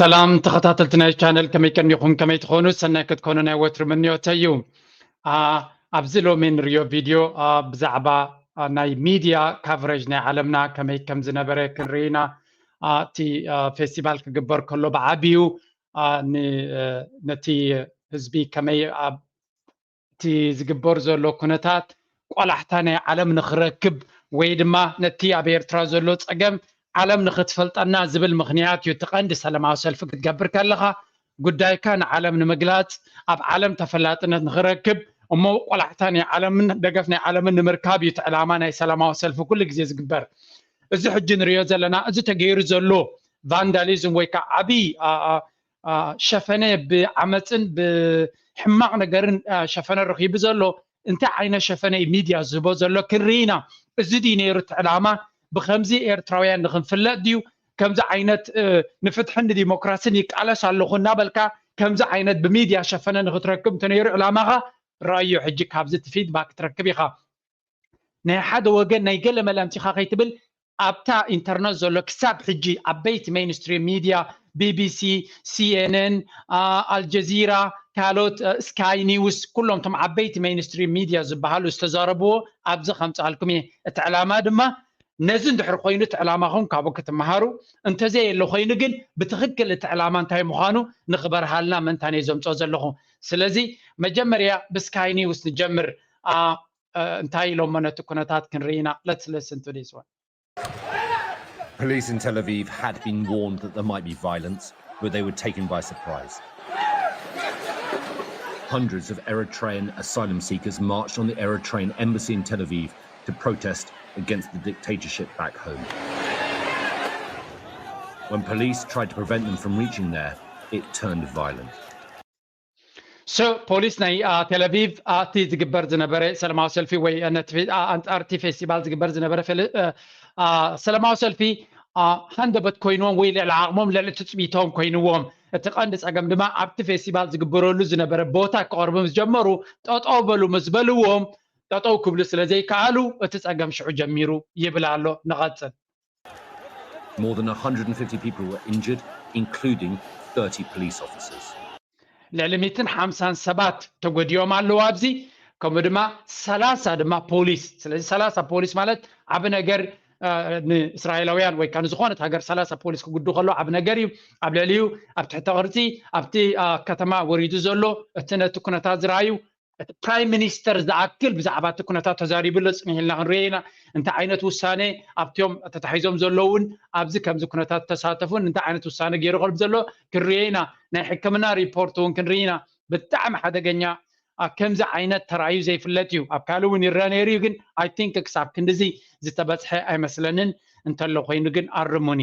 ሰላም ተኸታተልቲ ናይ ቻነል፣ ከመይ ቀኒኹም? ከመይ ትኾኑ? ሰናይ ክትኮኑ ናይ ወትሩ ምንዮተይ እዩ። አ፣ ኣብዚ ሎሚ ንሪኦ ቪድዮ፣ አ፣ ብዛዕባ፣ አ፣ ናይ ሚድያ ካቨሬጅ ናይ ዓለምና ከመይ ከም ዝነበረ ክንርኢ ኢና። አ፣ እቲ፣ አ፣ ፌስቲቫል ክግበር ከሎ ብዓብዩ፣ አ፣ ን-፣ አ፣ ነቲ ህዝቢ ከመይ ኣብ እቲ ዝግበር ዘሎ ኩነታት ቆላሕታ ናይ ዓለም ንኽረክብ ወይ ድማ ነቲ ኣብ ኤርትራ ዘሎ ጸገም ዓለም ንኽትፈልጠና ዝብል ምኽንያት እዩ እቲ ቀንዲ ሰላማዊ ሰልፊ ክትገብር ከለኻ። ጉዳይካ ንዓለም ንምግላጽ፣ ኣብ ዓለም ተፈላጥነት ንኽረክብ፣ እሞ ቆላሕታ ናይ ዓለምን ደገፍ ናይ ዓለምን ንምርካብ እዩ እቲ ዕላማ ናይ ሰላማዊ ሰልፊ ኩሉ ግዜ ዝግበር። እዚ ሕጂ ንሪኦ ዘለና፣ እዚ ተገይሩ ዘሎ ቫንዳሊዝም ወይ ከዓ ዓብዪ፣ አ፣ አ፣ አ፣ ሸፈነ ብዓመፅን ብሕማቕ ነገርን፣ አ፣ ሸፈነ ረኺቡ ዘሎ፣ እንታይ ዓይነት ሸፈነ እዩ ሚድያ ዝህቦ ዘሎ ክንርኢ ኢና። እዚ ድዩ ነይሩ እቲ ዕላማ? ብከምዚ ኤርትራውያን ንክንፍለጥ ድዩ? ከምዚ ዓይነት፣ እ፣ ንፍትሕን ንዲሞክራስን ይቃለስ ኣለኹ እናበልካ ከምዚ ዓይነት ብሚድያ ሸፈነ ንክትረክብ እንተነይሩ ዕላማኻ፣ ረኣዮ ሕጂ ካብዚ እቲ ፊድባክ ትረክብ ኢኻ። ናይ ሓደ ወገን ናይ ገለ መለ ኣምጺኻ ከይትብል፣ ኣብታ ኢንተርነት ዘሎ ክሳብ ሕጂ ዓበይቲ ሜይንስትሪም ሚድያ፣ ቢቢሲ፣ ሲኤንኤን፣ አ፣ ኣልጀዚራ፣ ካልኦት፣ አ፣ ስካይ ኒውስ፣ ኩሎም እቶም ዓበይቲ ሜይንስትሪም ሚድያ ዝበሃሉ ዝተዛረብዎ ኣብዚ ከምጽኣልኩም እየ። እቲ ዕላማ ድማ ነዚ እንድሕር ኮይኑ እቲ ዕላማኹም ካብኡ ክትመሃሩ፣ እንተዘየሎ ኮይኑ ግን ብትኽክል እቲ ዕላማ እንታይ ምዃኑ ንኽበርሃልና ምእንታን እየ ዘምጽኦ ዘለኹ። ስለዚ መጀመርያ ብስካይ ኒውስ ንጀምር። አ፣ አ፣ እንታይ ኢሎሞ ነቲ ኩነታት ክንርኢ ኢና። Let's listen to this one. Police in Tel Aviv had been warned that there might be violence, but they were taken by surprise. Hundreds of Eritrean asylum seekers marched on the Eritrean embassy in Tel Aviv to protest against the dictatorship back home. When police tried to prevent them from reaching there, it turned violent. So ፖሊስ ናይ፣ አ፣ ቴል ኣቪቭ፣ አ፣ እቲ ዝግበር ዝነበረ ሰላማዊ ሰልፊ ወይ፣ አ፣ ነቲ ፌ-፣ አ፣ ኣንጻር እቲ ፌስቲቫል ዝግበር ዝነበረ ፈለ-፣ አ፣ አ፣ ሰላማዊ ሰልፊ፣ አ፣ ሃንደበት ኮይንዎም ወይ ልዕሊ ዓቕሞም፣ ልዕሊ ትጽቢቶም ኮይንዎም። እቲ ቀንዲ ጸገም ድማ ኣብቲ ፌስቲቫል ዝግበረሉ ዝነበረ ቦታ ክቐርቡ ምስ ጀመሩ ጠጠው በሉ ምስ በልዎም፣ ጠጠው ክብሉ ስለ ዘይከኣሉ እቲ ጸገም ሽዑ ጀሚሩ ይብል ኣሎ። ንቐጽል። More than one hundred fifty people were injured, including thirty police officers. ልዕሊ ሚእትን ሓምሳን ሰባት ተጎዲኦም ኣለዉ ኣብዚ፣ ከምኡ ድማ ሰላሳ ድማ ፖሊስ። ስለዚ ሰላሳ ፖሊስ ማለት ዓቢ ነገር፣ አ፣ ንእስራኤላውያን ወይ ከዓ ንዝኾነት ሃገር ሰላሳ ፖሊስ ክጉዱ ከሎ ዓቢ ነገር እዩ። ኣብ ልዕሊኡ ኣብ ትሕተ ቅርጺ ኣብቲ፣ አ፣ ከተማ ወሪዱ ዘሎ እቲ ነቲ ኩነታት ዝረኣዩ እቲ ፕራይም ሚኒስተር ዝኣክል ብዛዕባ እቲ ኩነታት ተዛሪብሉ ጽኒሕ ኢልና ክንሪኦ ኢና። እንታይ ዓይነት ውሳኔ ኣብቲኦም ተታሒዞም ዘለውን ኣብዚ ከምዚ ኩነታት ተሳተፉን እንታይ ዓይነት ውሳኔ ገይሩ ከም ዘሎ ክንሪኦ ኢና። ናይ ሕክምና ሪፖርት እውን ክንርኢ ኢና። ብጣዕሚ ሓደገኛ፣ አ፣ ከምዚ ዓይነት ተራእዩ ዘይፍለጥ እዩ። ኣብ ካልእ እውን ይረአ ነይሩ እዩ፣ ግን I think ክሳብ ክንድዚ ዝተበጽሐ ኣይመስለንን። እንተሎ ኮይኑ ግን ኣርሙኒ።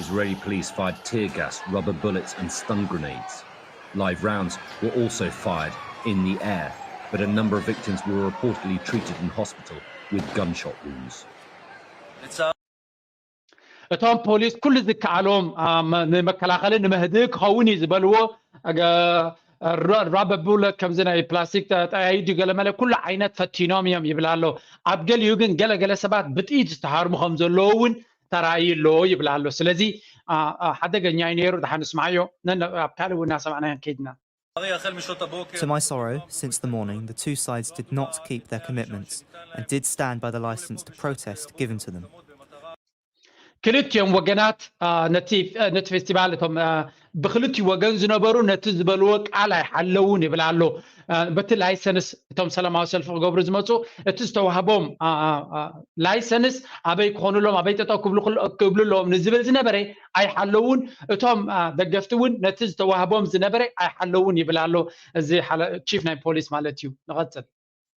Israeli police fired tear gas, rubber bullets, and stun grenades. Live rounds were also fired in the air, but a number of victims were reportedly treated in hospital with gunshot wounds. እቶም ፖሊስ ኩሉ ዝከኣሎም፣ አ፣ መ-፣ ንመከላኸሊ ንመህድእ ክኸውን እዩ ዝበልዎ፣ አ፣ ገ-፣ ራ-፣ ራበ ቡለት ከምዚ ናይ ፕላስቲክ ጠ-፣ ጠያይድ ገለመለ ኩሉ ዓይነት ፈቲኖም እዮም ይብል ኣሎ። ኣብ ገሊኡ ግን ገለገለ ሰባት ብጥይት ዝተሃርሙ ከም ዘለዉ እውን ተራእዩ ኣሎ ይብል ኣሎ። ስለዚ፣ አ፣ አ፣ ሓደገኛ እዩ ነይሩ። ደሓን ንስምዓዮ። ነነ-፣ ኣብ ካልእ እውን እናሰማዕናዮ ከይድና። To my sorrow, since the morning, the two sides did not keep their commitments and did stand by the license to protest given to them. ክልቲኦም ወገናት፣ አ፣ ነቲ፣ አ፣ ነቲ ፌስቲቫል እቶም፣ አ፣ ብክልቲኡ ወገን ዝነበሩ ነቲ ዝበልዎ ቃል ኣይሓለውን ይብል ኣሎ። አ፣ በቲ ላይሰንስ እቶም ሰላማዊ ሰልፊ ክገብሩ ዝመፁ እቲ ዝተዋህቦም፣ አ፣ አ፣ አ፣ ላይሰንስ ኣበይ ክኾኑሎም፣ ኣበይ ጠጠው ክብሉ ክል-፣ ክብሉ ኣለዎም ንዝብል ዝነበረ ኣይሓለውን። እቶም፣ አ፣ ደገፍቲ እውን ነቲ ዝተዋህቦም ዝነበረ ኣይሓለውን ይብል ኣሎ። እዚ ሓለ-፣ ቺፍ ናይ ፖሊስ ማለት እዩ። ንቐጽል።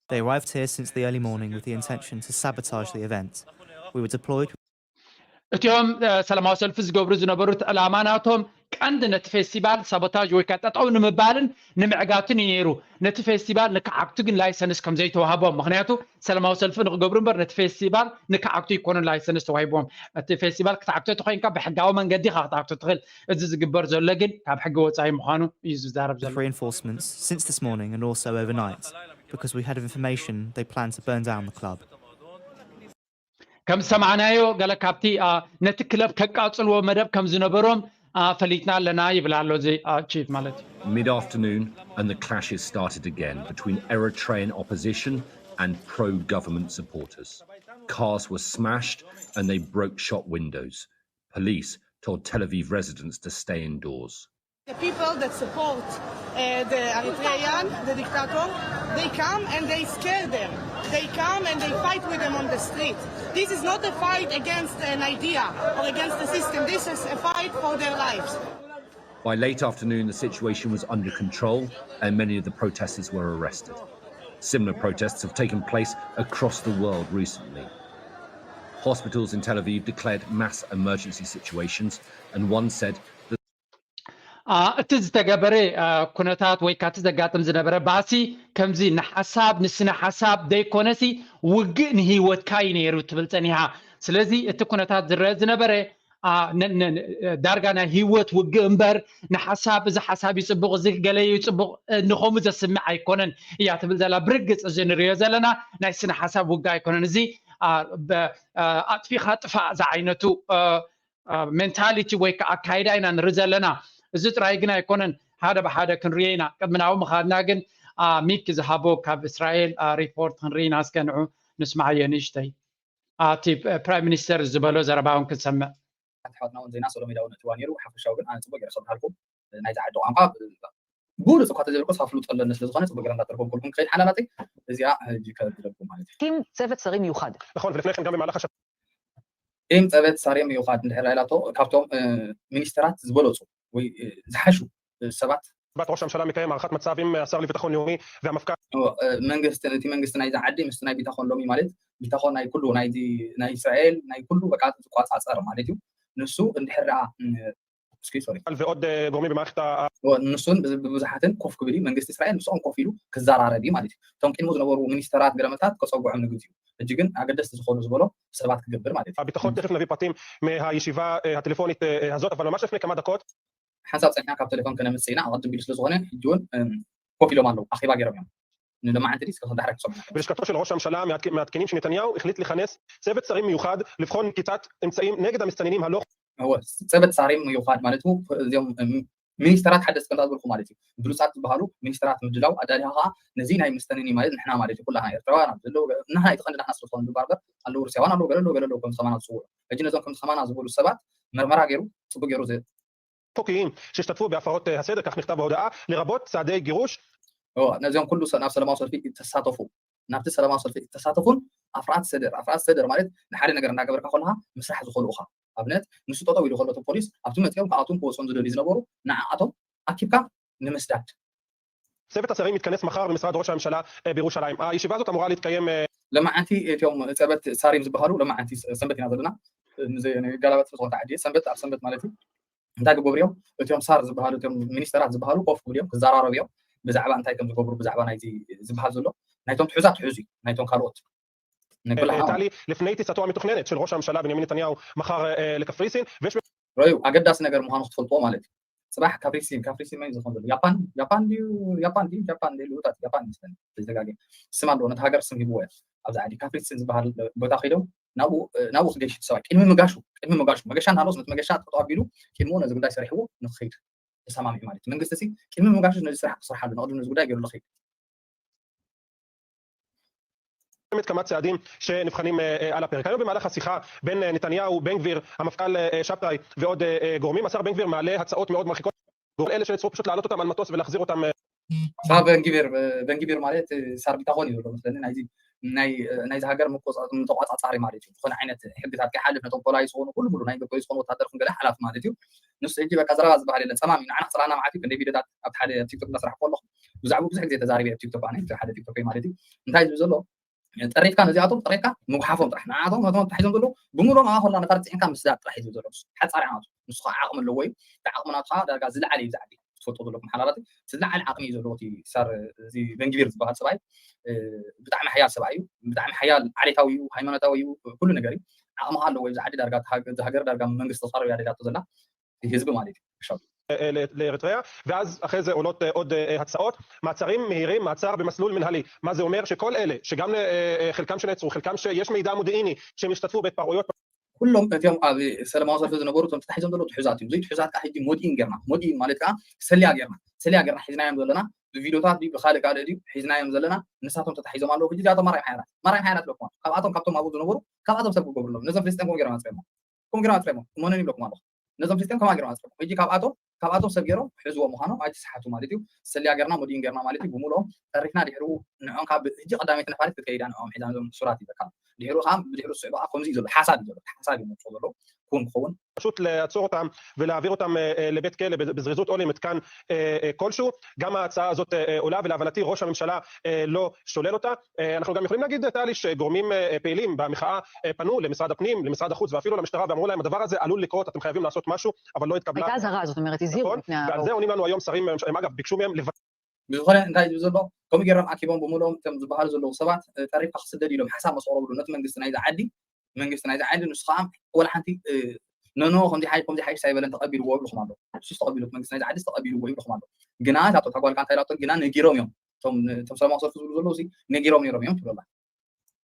They arrived here since the early morning with the intention to sabotage the event. We were deployed እቲኦም፣ እ፣ ሰላማዊ ሰልፊ ዝገብሩ ዝነበሩ እቲ ዕላማ ናቶም ቀንዲ ነቲ ፌስቲቫል ሳቦታጅ ወይ ከዓ ጠጠው ንምባልን ንምዕጋትን እዩ ነይሩ። ነቲ ፌስቲቫል ንክዓግቱ ግን ላይሰንስ ከም ዘይተዋህቦም፣ ምኽንያቱ ሰላማዊ ሰልፊ ንክገብሩ እምበር ነቲ ፌስቲቫል ንክዓግቱ ይኮኑ ላይሰንስ ተዋሂቦም። እቲ ፌስቲቫል ክትዓግቶ ተኮይንካ ብሕጋዊ መንገዲ ኢኻ ክትዓግቶ ትኽእል። እዚ ዝግበር ዘሎ ግን ካብ ሕጊ ወፃኢ ምዃኑ እዩ ዝዛረብ ዘሎ። Reinforcements since this morning and also overnight because we had information they planned to burn down the club. ከም ዝሰማዕናዮ ገለ ካብቲ፣ አ፣ ነቲ ክለብ ከቃጽልዎ መደብ ከም ዝነበሮም፣ አ፣ ፈሊጥና ኣለና ይብል ኣሎ እዚ፣ አ፣ ቺፍ ማለት እዩ። Mid afternoon, and the clashes started again between Eritrean opposition and pro government supporters. Cars were smashed and they broke shop windows. Police told Tel Aviv residents to stay indoors. The people that support uh, the Eritrean, the dictator, they come and they scare them. They come and they fight with them on the street. This is not a fight against an idea or against the system. This is a fight for their lives. By late afternoon, the situation was under control and many of the protesters were arrested. Similar protests have taken place across the world recently. Hospitals in Tel Aviv declared mass emergency situations, and one said that አ፣ እቲ ዝተገበረ፣ አ፣ ኩነታት ወይ ካቲ ዘጋጥም ዝነበረ ባሲ ከምዚ ንሓሳብ ንስነ ሓሳብ ዘይኮነሲ ውግእ ንህይወትካ እዩ ነይሩ ትብል ጸኒሓ። ስለዚ እቲ ኩነታት ዝረአ ዝነበረ፣ አ፣ ነ- ነ- ነ- ዳርጋ ናይ ህይወት ውግእ እምበር ንሓሳብ፣ እዚ ሓሳብ ይጽቡቕ፣ እዚ ገለ ይጽቡቕ፣ እ፣ ንኸምኡ ዘስምዕ ኣይኮነን እያ ትብል ዘላ። ብርግጽ እዚ ንሪኦ ዘለና ናይ ስነ ሓሳብ ውግእ ኣይኮነን። እዚ፣ አ፣ በ- አ፣ ኣጥፊኻ ጥፋእ ዝዓይነቱ፣ አ፣ ሜንታሊቲ ወይ ከዓ ኣካይዳ ኢና ንርኢ ዘለና። እዚ ጥራይ ግን ኣይኮነን፣ ሓደ ብሓደ ክንሪኦ ኢና። ቅድሚ ናብኡ ምኻድና ግን፣ አ፣ ሚክ ዝሃቦ ካብ እስራኤል፣ አ፣ ሪፖርት ክንርኢ ኢና። እስከ ንዑ ንስማዓዮ ንእሽተይ። አ፣ እቲ ፕራይም ሚኒስተር ዝበሎ ዘረባ እውን ክንሰምዕ። ሓንቲ ሓወትና እውን ዜና ሰሎሜ ዳውን ነእትዋ ነይሩ። ሓፈሻዊ ግን ኣነ ጽቡቅ ገይረ ከም ዝሃልኩም ናይዚ ዓዲ ቋንቋ ብሉጽ እኳ ተዘይበልኩስ ኣፍልጦ ኣለኒ ስለ ዝኾነ ጽቡቅ ገይረ እንዳተርጎምኩልኩም ክኸይድ ሓላላተይ እዚኣ ሕጂ ከብለኩም ማለት እዩ። ቲም ጸበት ሰሪም ይውኻድ። נכון, ולפני כן גם במהלך השבוע ቲም ጸበት ሳሬም ይውኻድ እንድሕር ኢላቶ ካብቶም ሚኒስተራት ዝበለጹ ወይ ዝሓሹ ሰባት בת ראש הממשלה מקיים הערכת מצב עם השר לביטחון לאומי והמפכ"ל. መንግስቲ እቲ መንግስቲ ናይዚ ዓዲ ምስቲ ናይ ቢታኾን ሎሚ ማለት ቢታኾን ናይ ኩሉ ናይዚ ናይ እስራኤል ናይ ኩሉ በቃ ዝቋጻጸር ማለት እዩ። ንሱ እንድሕር ደኣ እስኪ ሶሪ ועוד אה, גורמים במערכת ה... ንሱን ብብዙሓትን ኮፍ ክብል እዩ መንግስቲ እስራኤል ምስኦም ኮፍ ኢሉ ክዘራረብ እዩ ማለት እዩ። እቶም ቅድሙ ዝነበሩ ሚኒስተራት ገለመታት ከፀጉዖም ንግዝ እዩ። ሕጂ ግን ኣገደስቲ ዝኾኑ ዝበሎ ሰባት ክገብር ማለት እዩ። הביטחון. תכף נביא פרטים מהישיבה אה, הטלפונית אה, הזאת, אבל ממש לפני כמה דקות ሓንሳብ ፀኒሕና ካብ ቴሌፎን ከነምፅእ ኢና። ቅድም ቢሉ ስለዝኾነ ሕጂ እውን ኮፍ ኢሎም ኣለዉ ኣኼባ ገይሮም እዮም። ንሎማዓንቲ ድስ ከዳሕረ ክሰሙ בלשכתו של ראש הממשלה מעדכ- מעדכנים שנתניהו החליט לכנס צוות שרים מיוחד לבחון נקיטת אמצעים נגד המסתננים הלא እወ፣ ፀበት ሳሬም ይውኻድ ማለት እዩ። እዚኦም ሚኒስተራት ሓደስቲ ከምታ ዝበልኩ ማለት እዩ። ብሉፃት ዝበሃሉ ሚኒስተራት ምድላው ኣዳሊኻ ከዓ ነዚ ናይ ምስተንኒ ማለት ንሕና ማለት እዩ ኩላና ኤርትራውያን ኣብ ዘለዉ ንሕና እቲ ቀንዲ ንሕና ስለዝኾኑ ንባርበር ኣለዉ ሩስያውያን ኣለዉ ገለ ኣለዉ ገለ ኣለዉ ከምዚ ከማና ዝፅውዑ ሕጂ ነዞም ከምዚ ከማና ዝበሉ ሰባት መርመራ ገይሩ ፅቡቅ ገይሩ חוקיים שהשתתפו בהפרות אה, הסדר, כך נכתב בהודעה, לרבות צעדי גירוש. ነዚኦም ኩሉ ናብ ሰላማዊ ሰልፊ ተሳተፉ ናብቲ ሰላማዊ ሰልፊ ተሳተፉን ኣፍራት ሰደር ኣፍራት ሰደር ማለት ንሓደ ነገር እናገበርካ ከለካ ምስራሕ ዝኽእሉ ኢኻ። ኣብነት ንሱ ጠጠው ኢሉ ከሎ ፖሊስ ኣብቲ መፅኦም ካብኣቶም ክወፅኦም ዝደልዩ ዝነበሩ ንዓኣቶም ኣኪብካ ንምስዳድ צוות השרים מתכנס מחר במשרד ראש הממשלה אה, בירושלים. הישיבה הזאת אמורה להתקיים אה, ለማዓንቲ እቲኦም ፀበት ሳሪም ዝበሃሉ ለማዓንቲ ሰንበት ኢና ዘለና። ንጋላባት ዝኾነ ዓዲ ሰንበት ኣብ ሰንበት ማለት እዩ። እንታይ ክገብሩ እዮም? እቲኦም ሳር ዝበሃሉ እቲኦም ሚኒስተራት ዝበሃሉ ኮፍ ክብሉ እዮም ክዘራረቡ እዮም። ብዛዕባ እንታይ ከም ዝገብሩ ብዛዕባ ናይዚ ዝበሃል ዘሎ ናይቶም ትሑዛት ትሑዝ እዩ ናይቶም ካልኦት ንኩላ טלי, לפני טיסתו המתוכננת של ראש הממשלה בנימין נתניהו מחר אה, לקפריסין, ויש ረዩ ኣገዳሲ ነገር ምዃኑ ክትፈልጥዎ ማለት እዩ። ፅባሕ ካፕሪሲን ካፕሪሲን መን ዝኾን ዘሎ ያፓን ያፓን ድዩ ያፓን ድዩ ጃፓን ድዩ ልኡታት ያፓን ይመስለኒ ተደጋጊ ስም ኣለዎ ነቲ ሃገር ስም ሂብዎ እያ። ኣብዚ ዓዲ ካፕሪሲን ዝበሃል ቦታ ከይዶም ናብኡ ናብኡ ክገይሽ እቲ ሰብኣይ ቅድሚ ምጋሹ ቅድሚ ምጋሹ መገሻ እናሃለዎስ ነቲ መገሻ ጠጠው ኣቢሉ ቅድሚኡ ነዚ ጉዳይ ሰሪሕዎ ንክኸይድ ተሰማሚዑ ማለት እዩ። መንግስቲ ሲ ቅድሚ ምጋሹ ነዚ ስራሕ ክሰርሓሉ ንቅድሚ ነዚ ጉዳይ ገይሩ ልኸይድ באמת כמה צעדים שנבחנים אה, אה, על הפרק. היום במהלך השיחה בין אה, נתניהו, בן גביר, המפכ"ל אה, אה, שבתאי ועוד אה, אה, גורמים, השר בן גביר מעלה הצעות מאוד מרחיקות, כל אלה שנצטרכו פשוט להעלות אותם על מטוס ולהחזיר אותם אה, ካብ በንግቢር በንግቢር ማለት ሳር ቢታኾን እዩ ዘሎ መስለኒ ናይዚ ናይ ናይዚ ሃገር ምቆፃፃሪ ማለት እዩ። ዝኾነ ዓይነት ሕግታት ከይሓልፍ ነቶም ፖላይስ ዝኾኑ ኩሉ ሙሉ ናይ ፖሊስ ዝኾኑ ወታደር ክንገለ ሓላፍ ማለት እዩ። ንሱ ሕጂ በቃ ዘረባ ዝበሃል የለን ፀማም እዩ። ንዓና ክፅላና ማለት እዩ። ክንደይ ቪዲዮታት ኣብ ሓደ ቲክቶክ እናስራሕ ከለኹ ብዛዕባ ብዙሕ ግዜ ተዛሪበ ኣብ ቲክቶክ ኣነ ሓደ ቲክቶክ ማለት እዩ። እንታይ ዝብል ዘሎ ጠሪፍካ ነዚኣቶም ጠሪፍካ ምጉሓፎም ጥራሕ ንዓቶም ነቶም ተታሒዞም ዘለዉ ብምሎም ኣባኾላ ነታ ርፅዒንካ ምስዳድ ጥራሕ እዩ ዝብል ዘሎ። ሓፃሪ ዓቱ ንሱ ከዓ ዓቕሚ ኣለዎ እዩ። እቲ ዓቕሚ ናቱ ከዓ ዳርጋ ዝለዓለ እዩ ዝዓቢ ትፈልጦ ዘለኩም ሓላላት እቲ ዝለዓለ ዓቕሚ እዩ ዘለዎ እቲ ሳር እዚ በንግቢር ዝበሃል ሰብኣይ ብጣዕሚ ሓያል ሰብኣይ እዩ። ብጣዕሚ ሓያል ዓሌታዊ እዩ፣ ሃይማኖታዊ እዩ፣ ኩሉ ነገር እዩ። ዓቕሚ ከዓ ኣለዎ እዚ ዓዲ ዳርጋ እዚ ሃገር ዳርጋ መንግስቲ ዝኸረብ እያ ደላቶ ዘላ ህዝቢ ማለት እዩ። לאריתריאה, ואז אחרי זה עולות עוד הצעות, מעצרים מהירים, מעצר במסלול מנהלי. מה זה אומר? שכל אלה, שגם חלקם שנעצרו, חלקם שיש מידע מודיעיני שהם השתתפו בהתפרעויות. ኩሎም እቲኦም ኣብ ሰላማዊ ሰልፊ ዝነበሩ እቶም ተታሒዞም ዘለዉ ትሑዛት እዮም። እዞም ትሑዛት ከዓ ሕጂ ሞዲን ጌርና፣ ሞዲን ማለት ከዓ ሰልያ ጌርና፣ ሰልያ ጌርና ሒዝናዮም ዘለና፣ ብቪድዮታት ድዩ ብካልእ ካልእ ድዩ ሒዝናዮም ዘለና፣ ንሳቶም ተታሒዞም ኣለዉ። ሕጂ እዚኣቶም ማርያም ሓያላት፣ ማርያም ሓያላት ኣለኩም። ካብኣቶም ካብቶም ኣብኡ ዝነበሩ ካብኣቶም ሰብ ክገብሩ ኣለዉ። ነዞም ፍልስጤም ከምኡ ጌሮም ኣፅሪሞም፣ ከምኡ ጌሮም ኣፅሪሞም እመኑኒ ይብለኩም ኣለኹ። ነዞም ፍልስጤም ከምኣ ጌሮም ኣፅሪሞም። ሕጂ ካብኣቶም ካብኣቶም ሰብ ጌሮም ሕዝዎም ምዃኖም ኣይትስሓቱ ማለት እዩ። ሰልያ ጌርና ሞዲን ጌርና ማለት እዩ። ብምልኦም ተሪፍና ድሕሩ ንዕኦም ካብ ሕጂ ቀዳመይቲ ነፋሪት ክትከይዳ ንዕኦም ሒዛ ነዞም ሱራት ይበካ። ድሕሩ ከዓ ብድሕሩ ዝስዕቡ ከዓ ከምዚ እዩ ዘሎ ሓሳብ እዩ ዘሎ ሓሳብ እዩ መፅኦ ዘሎ ኩን ክኸውን פשוט לעצור אותם ולהעביר אותם לבית כלא בזריזות או למתקן כלשהו. גם ההצעה הזאת עולה ולהבנתי ראש הממשלה לא שולל אותה. אנחנו גם יכולים להגיד טלי שגורמים פעילים במחאה פנו למשרד הפנים למשרד החוץ ואפילו למשטרה ואמרו להם הדבר הזה עלול לקרות אתם חייבים לעשות משהו אבל לא התקבלה. הייתה אזהרה זאת אומרת הזהירו מפני ועל זה עונים לנו היום שרים אגב ביקשו מהם לבטל. ብዝኾነ እንታይ ዝብል ዘሎ ከምኡ ገይሮም ኣኪቦም ብምልኦም እቶም ዝበሃሉ ዘለዉ ሰባት ጠሪፍካ ክስደድ ኢሎም ሓሳብ ምስ ኣቕረብሉ ነቲ መንግስቲ ናይዚ ዓዲ መንግስቲ ናይዚ ዓዲ ንሱ ከዓ ወላ ሓንቲ ነኖ ከምዚ ሓይ ከምዚ ሓይሽ ኣይበለን ተቐቢልዎ ይብልኹም ኣሎ ንሱስ ተቐቢሉ መንግስቲ ናይዚ ዓዲስ ተቐቢልዎ ይብልኹም ኣሎ ግና እታ ጦታ ጓልካ እንታይ ላቶ ግና ነጊሮም እዮም እቶም ሰላማዊ ሰልፊ ዝብሉ ዘለዉ ነጊሮም ነይሮም እዮም ትብለላ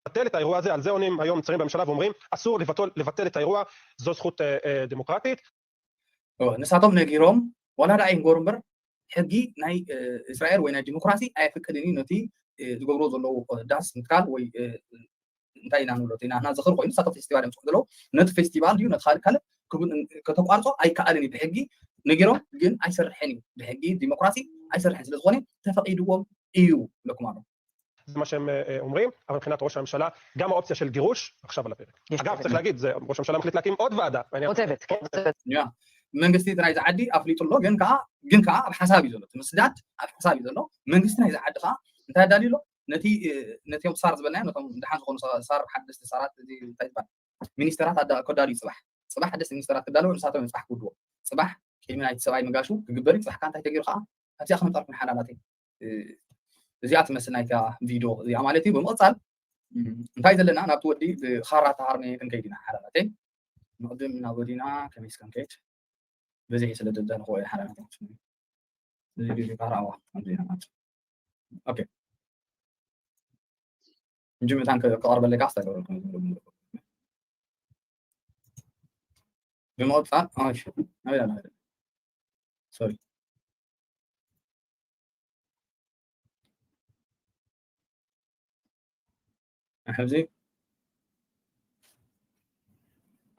לבטל את האירוע הזה, על זה עונים היום שרים בממשלה ואומרים אסור לבטל, לבטל את האירוע, זו זכות אה, אה, דמוקרטית. ንሳቶም ነጊሮም ዋላ ደኣ ይንገሩ እምበር ሕጊ ናይ እስራኤል ወይ ናይ ዲሞክራሲ ኣየፍቅድን እዩ ነቲ ዝገብርዎ ዘለዉ ዳንስ ምትካል ወይ እንታይ ኢና ንብሎ ኢና እና ዝኽሪ ኮይኑ ንሳቶም ፌስቲቫል እዮም ዘለዉ ነቲ ፌስቲቫል ድዩ ነቲ ካልእ ካልእ ከተቋርጾ ኣይከኣልን እዩ ብሕጊ ነጊሮም ግን ኣይሰርሕን እዩ ብሕጊ ዲሞክራሲ ኣይሰርሕን ስለዝኾነ ተፈቒድዎም እዩ ለኩም ኣሎ זה מה שהם אומרים, אבל מבחינת ראש הממשלה, גם האופציה של גירוש עכשיו על הפרק. אגב, צריך להגיד, זה, ראש הממשלה מחליט להקים עוד ועדה. כותבת, כן, כותבת. መንግስቲ እቲ ናይዚ ዓዲ ኣፍሊጡ ኣሎ ግን ከዓ ግን ከዓ ኣብ ሓሳብ እዩ ዘሎ እቲ ምስዳድ ኣብ ሓሳብ እዩ ዘሎ መንግስቲ ናይዚ ዓዲ ከዓ እንታይ ኣዳልዩ ኣሎ ነቲ ነቲኦም ሳር ዝበልናዮ ነቶም ደሓን ዝኾኑ ሳር ሓደስቲ ሳራት እንታይ ይባል ሚኒስተራት ከዳልዩ ፅባሕ ፅባሕ ሓደስቲ ሚኒስተራት ክዳለዉ ንሳቶም እዮም ፅባሕ ክውድዎ ፅባሕ ቅድሚ ናይቲ ሰብኣይ ምጋሹ ክግበር እዩ ፅባሕ ከዓ እንታይ ተገይሩ ከዓ ኣብዚኣ ክመፃልኩም ሓላላተይ እዚኣ ትመስል ናይታ ቪድዮ እዚኣ ማለት እዩ ብምቕፃል እንታይ ዘለና ናብቲ ወዲ ብኻራ ተሃርመ ክንከይድ ኢና ሓላላተይ ንቕድም ናብ ወዲና ከመይ ስከንከይድ በዚ ስለ ደዳንኮ ሓላላተይ እዚ ቪድዮ ከዓ ረኣዋ ከምዚ ኢና ማለት ኦኬ እንጂ መታን ክቐርበለይ ከዓ ኣስተገብረልኩም ብምቕፃል ኣበይ ኣላ ሶሪ ሕዚ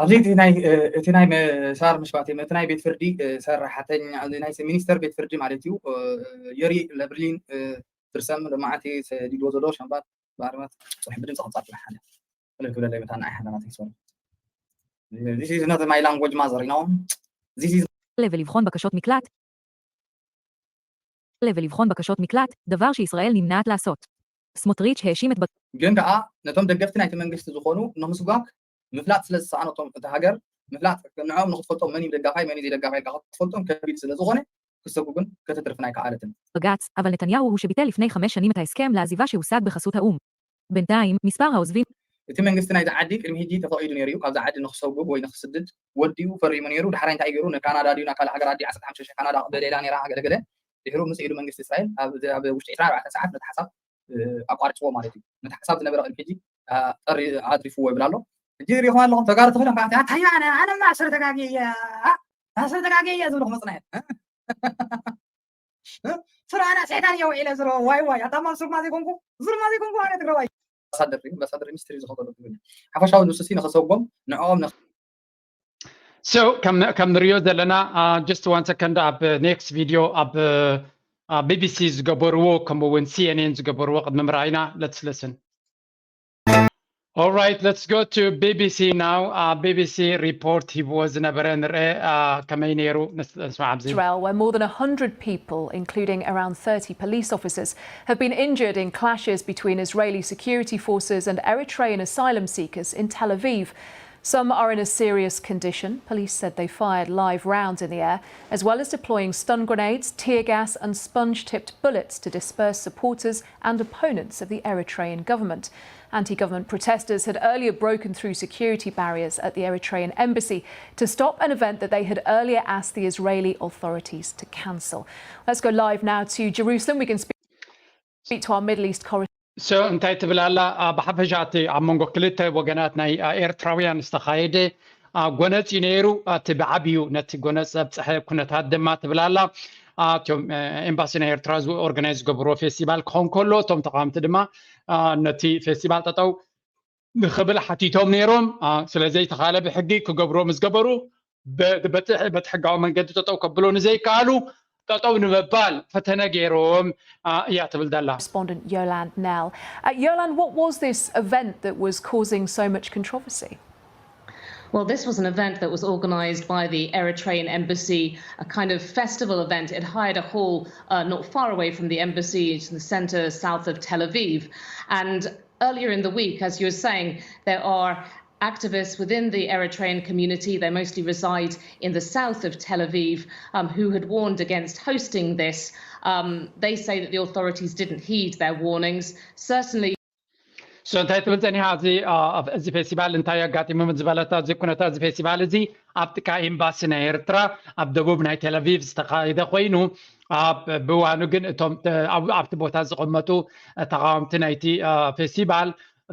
ኣብዚ እቲ ናይ እቲ ናይ መሳር ምሽፋት እቲ ናይ ቤት ፍርዲ ሰራሕተኛ ናይ ሚኒስተር ቤት ፍርዲ ማለት እዩ የሪ ለብርሊን ትርሰም ልማዓቲ ሰዲድዎ ዘሎ ሸንባት ብኣርባት ጽሑፍ ብድምፂ ክምፃት ሓደ ክልል ክብለለይ መታን ኣይ ሓዳናት ይሰሩ This is not my language mother, you know. This is לבחון בקשות מקלט, לבחון בקשות מקלט, דבר שישראל נמנעת לעשות. סמוטריץ' האשים את ግን ከዓ ነቶም ደገፍቲ ናይቲ መንግስቲ ዝኾኑ ንምስጓግ ምፍላጥ ስለ ዝሰኣኖቶም እቲ ሃገር ምፍላጥ ንዕኦም ንክትፈልጦም መን እዩ ደጋፋይ መን እዩ ዘይደጋፋይ ኢልካ ክትፈልጦም ከቢድ ስለ ዝኾነ ክሰጉግን ከተትርፍን ኣይከኣለትን። בג"ץ, אבל נתניהו הוא שביטל לפני חמש שנים את ההסכם לעזיבה שהושג בחסות האו"ם. בינתיים, מספר העוזבים እቲ መንግስቲ ናይዚ ዓዲ ቅድሚ ሕጂ ተፈቒዱ ነይሩ እዩ ካብዚ ዓዲ ንክሰጉግ ወይ ንክስድድ ወዲኡ ፈሪሙ ነይሩ ድሓራይ እንታይ ገይሩ ንካናዳ ድዩ ናብ ካልእ ሃገር ኣዲ ዓሰርተ ሓሙሽተ ካናዳ ቅበል ኢላ ነይራ ገለገለ ድሕሩ ምስ ኢሉ መንግስቲ እስራኤል ኣብ ውሽጢ ዕስራን ኣርባዕተን ሰዓት ነቲ ሓሳብ ኣቋርፅዎ ማለት እዩ ነቲ ሓሳብ ዝነበረ ቅድሚ ሕጂ ኣትሪፍዎ ይብል ኣሎ ሕጂ ሪኢኹም ኣለኹም ተጋሩ ተኽእሎም ከዓ ኣታያ ኣነ ኣነማ ኣስር ተጋጊ ኣስር ተጋጊ እየ ዝብልኹም መፅናየ ስራና ሰይጣን እየ ውዒለ ዝሮ ዋይ ዋይ ኣታማ ሱርማ ዘይኮንኩ ሱርማ ዘይኮንኩ ኣነ ትግራዋይ ኣምባሳደር ኣምባሳደር ሚኒስትሪ ዝኸበሉ ትግርኛ ሓፈሻዊ ንሱሲ ንኸሰጎም ንዕኦም So ከም ከም ንሪኦ ዘለና just one second ኣብ next video ኣብ BBC ዝገበርዎ ከምኡ እውን CNN ዝገበርዎ ቅድሚ ምርኣይና let's listen. All right, let's go to BBC now. Uh, BBC report ሂብዎ ዝነበረ ንርአ uh, ከመይ ነይሩ ንስማዕ ኣብዚ Israel, where more than a hundred people, including around thirty police officers, have been injured in clashes between Israeli security forces and Eritrean asylum seekers in Tel Aviv. Some are in a serious condition. Police said they fired live rounds in the air, as well as deploying stun grenades, tear gas, and sponge tipped bullets to disperse supporters and opponents of the Eritrean government. Anti government protesters had earlier broken through security barriers at the Eritrean embassy to stop an event that they had earlier asked the Israeli authorities to cancel. Let's go live now to Jerusalem. We can speak to our Middle East correspondent. So እንታይ ትብል ኣላ? ብሓፈሻ እቲ ኣብ መንጎ ክልተ ወገናት ናይ ኤርትራውያን ዝተኻየደ ጎነፅ እዩ ነይሩ። እቲ ብዓብዩ ነቲ ጎነፅ ዘብፀሐ ኩነታት ድማ ትብል ኣላ። እቶም ኤምባሲ ናይ ኤርትራ ኦርጋናይዝ ዝገብርዎ ፌስቲቫል ክኸውን ከሎ፣ እቶም ተቃወምቲ ድማ ነቲ ፌስቲቫል ጠጠው ንክብል ሓቲቶም ነይሮም። ስለ ዘይተኻለ ብሕጊ ክገብርዎ ምስ ገበሩ፣ በቲ ሕጋዊ መንገዲ ጠጠው ከብሎ ንዘይከኣሉ፣ ጠጠው ንምባል ፈተነ ገይሮም እያ ትብል ዘላ። Respondent Yoland Nel. Uh, Yoland, what was this event that was causing so much controversy? Well, this was an event that was organized by the Eritrean embassy, a kind of festival event. It hired a hall uh, not far away from the embassy, in the center south of Tel Aviv. And earlier in the week, as you were saying, there are activists within the Eritrean community, they mostly reside in the south of Tel Aviv, um, who had warned against hosting this. Um, they say that the authorities didn't heed their warnings. Certainly. So እንታይ ትብል ጸኒሓ? እዚ ፌስቲቫል እንታይ ኣጋጢሙ ምስ ዝበለታ፣ እዚ ኩነታት፣ እዚ ፌስቲቫል እዚ ኣብ ጥቃ ኤምባሲ ናይ ኤርትራ ኣብ ደቡብ ናይ ቴልኣቪቭ ዝተኻየደ ኮይኑ፣ ብእዋኑ ግን እቶም ኣብቲ ቦታ ዝቐመጡ ተቃወምቲ ናይቲ ፌስቲቫል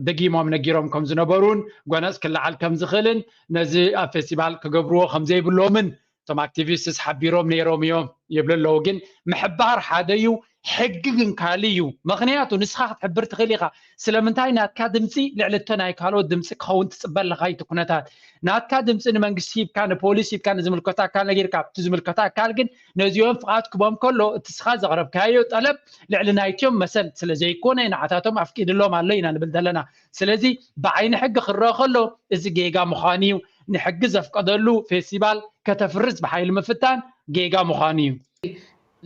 ደጊሞም ነጊሮም ከም ዝነበሩን ጎነጽ ክለዓል ከም ዝኽእልን ነዚ ኣብ ፌስቲቫል ክገብርዎ ከም ዘይብሎምን እቶም ኣክቲቪስትስ ሓቢሮም ነይሮም እዮም ይብሉ ኣለዉ። ግን ምሕባር ሓደ እዩ፣ ሕጊ ግን ካልእ እዩ። ምኽንያቱ ንስኻ ክትሕብር ትኽእል ኢኻ። ስለምንታይ ናትካ ድምፂ ልዕሊ እቶ ናይ ካልኦት ድምፂ ክኸውን ትፅበ ኣለኻ? እቲ ኩነታት ናትካ ድምፂ ንመንግስቲ ሂብካ፣ ንፖሊስ ሂብካ፣ ንዝምልከቶ ኣካል ነጊርካ፣ እቲ ዝምልከቶ ኣካል ግን ነዚኦም ፍቓድ ክቦም ከሎ እቲ ስኻ ዘቕረብካዮ ጠለብ ልዕሊ ናይትዮም መሰል ስለ ዘይኮነ ንዓታቶም ኣፍቂድሎም ኣሎ ኢና ንብል ዘለና። ስለዚ ብዓይኒ ሕጊ ክረአ ከሎ እዚ ጌጋ ምዃኑ እዩ። ንሕጊ ዘፍቀደሉ ፌስቲቫል ከተፍርስ ብሓይሊ ምፍታን ጌጋ ምዃኑ እዩ።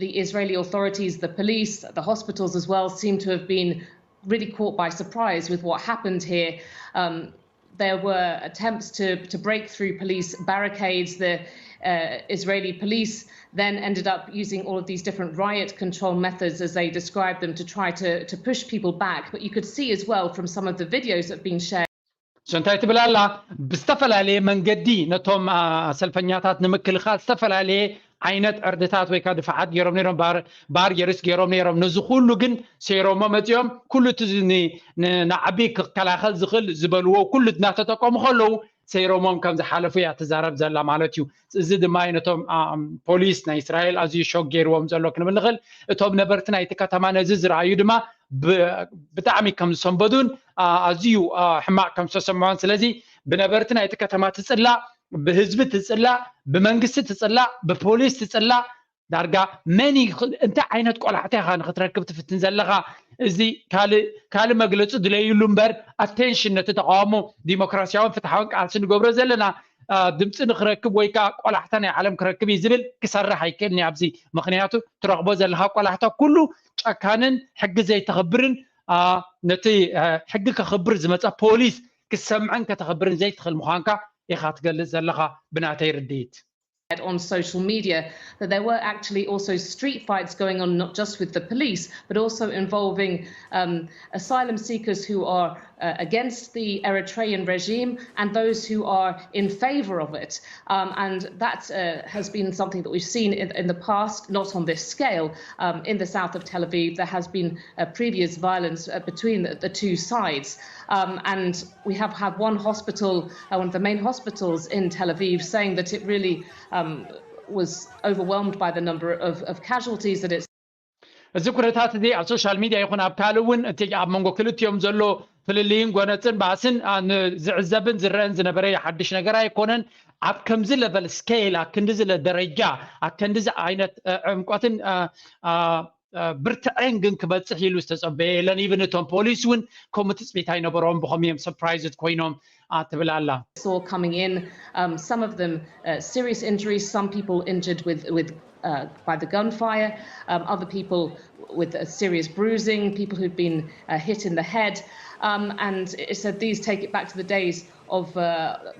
The Israeli authorities, the police, the hospitals as well seem to have been really caught by surprise with what happened here. Um, there were attempts to, to break through police barricades. The uh, Israeli police then ended up using all of these different riot control methods, as they described them, to try to, to push people back. But you could see as well from some of the videos that have been shared. So እንታይ ትብል ኣላ? ብዝተፈላለየ መንገዲ ነቶም ሰልፈኛታት ንምክልኻል ዝተፈላለየ ዓይነት ዕርድታት ወይ ከዓ ድፋዓት ገይሮም ነይሮም፣ ባርየርስ ገይሮም ነይሮም። ነዚ ኩሉ ግን ሰይሮሞ መፂኦም። ኩሉ እቲ ንዓቢ ክከላኸል ዝኽእል ዝበልዎ ኩሉ እናተጠቀሙ ከለዉ ሰይሮሞም ከም ዝሓለፉ እያ ትዛረብ ዘላ ማለት እዩ። እዚ ድማ ነቶም ፖሊስ ናይ እስራኤል ኣዝዩ ሾክ ገይርዎም ዘሎ ክንብል ንኽእል። እቶም ነበርቲ ናይቲ ከተማ ነዚ ዝረኣዩ ድማ ብጣዕሚ ከም ዝሰንበዱን ኣዝዩ ሕማቕ ከም ዝተሰምዖን፣ ስለዚ ብነበርቲ ናይቲ ከተማ ትፅላእ፣ ብህዝቢ ትፅላእ፣ ብመንግስቲ ትፅላእ፣ ብፖሊስ ትፅላእ። ዳርጋ መን እንታይ ዓይነት ቆላሕታ ኢኻ ንክትረክብ ትፍትን ዘለኻ? እዚ ካልእ መግለፂ ድለይሉ እምበር ኣቴንሽን ነቲ ተቃውሞ ዲሞክራሲያውን ፍትሓውን ቃልሲ ንገብሮ ዘለና ድምፂ ንክረክብ ወይ ከዓ ቆላሕታ ናይ ዓለም ክረክብ እዩ ዝብል ክሰርሕ ኣይክእልን እዩ ኣብዚ። ምክንያቱ ትረክቦ ዘለካ ቆላሕታ ኩሉ ጨካንን ሕጊ ዘይተኽብርን ነቲ ሕጊ ከኽብር ዝመፀ ፖሊስ ክሰምዕን ከተኽብርን ዘይትኽእል ምዃንካ ኢኻ ትገልፅ ዘለኻ ብናተይ ርድኢት። On social media that there were actually also street fights going on, not just with the police, but also involving um, asylum seekers who are uh, against the Eritrean regime and those who are in favor of it. Um, and that uh, has been something that we've seen in, in the past, not on this scale. Um, in the south of Tel Aviv, there has been uh, previous violence uh, between the, the two sides. Um, and we have had one hospital, uh, one of the main hospitals in Tel Aviv, saying that it really um, was overwhelmed by the number of, of casualties that it's እዚ ኩነታት እዚ ኣብ ሶሻል ሚድያ ይኹን ኣብ ካልእ እውን እቲ ኣብ መንጎ ክልቲኦም ዘሎ ፍልልይን ጎነፅን ባእስን ዝዕዘብን ዝረአን ዝነበረ ሓድሽ ነገር ኣይኮነን። ኣብ ከምዚ ለቨል ስኬል ኣብ ክንዲዚ ደረጃ ኣብ ክንዲዚ ዓይነት ዕምቆትን ብርትዐን ግን ክበፅሕ ኢሉ ዝተፀበየ የለን። ኢቭን እቶም ፖሊስ እውን ከምኡ ትፅቢት ኣይነበሮም። ብኸም እዮም ሰርፕራይዝድ ኮይኖም ትብል ኣላ። Saw coming in um, some of them uh, serious injuries, some people injured with with uh, by the gunfire, um, other people with uh, serious bruising, people who've been uh, hit in the head. Um, and it said these take it back to the days of uh,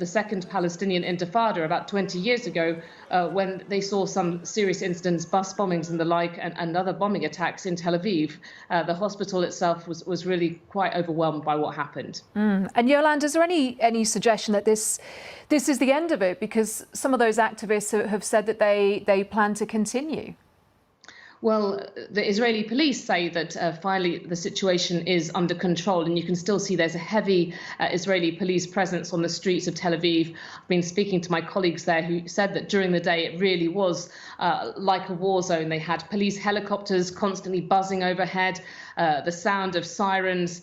the second Palestinian Intifada about twenty years ago, uh, when they saw some serious incidents, bus bombings and the like, and, and other bombing attacks in Tel Aviv. Uh, the hospital itself was, was really quite overwhelmed by what happened. Mm. And Yoland, is there any, any suggestion that this, this is the end of it? Because some of those activists have said that they, they plan to continue. Well, the Israeli police say that uh, finally the situation is under control, and you can still see there's a heavy uh, Israeli police presence on the streets of Tel Aviv. I've been speaking to my colleagues there who said that during the day it really was uh, like a war zone. They had police helicopters constantly buzzing overhead, uh, the sound of sirens.